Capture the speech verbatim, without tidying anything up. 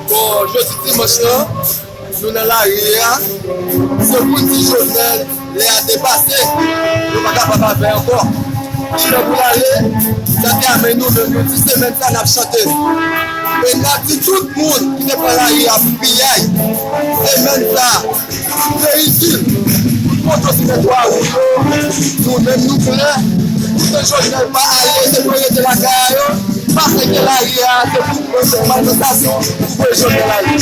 Bon, jodi dimanch lan, nou nan lari a. Se pou n di Jovenel, lè a depase. Nou pa kapab avè ankò. Li lè pou l ale. Sa te amenn nou menm, nou di semèn sa n ap chante. E n ap di tout moun ki te pran lari a pou piyay, semèn sa, se itil. Tout poto sou tèt wa ou yo, nou menm nou klè. Pou ke Jovenel pa ale, se pou yo rete lakay a yo. Pase ke lari a, se pou mwen, se manifestasyon, pou ke Jovenel ale.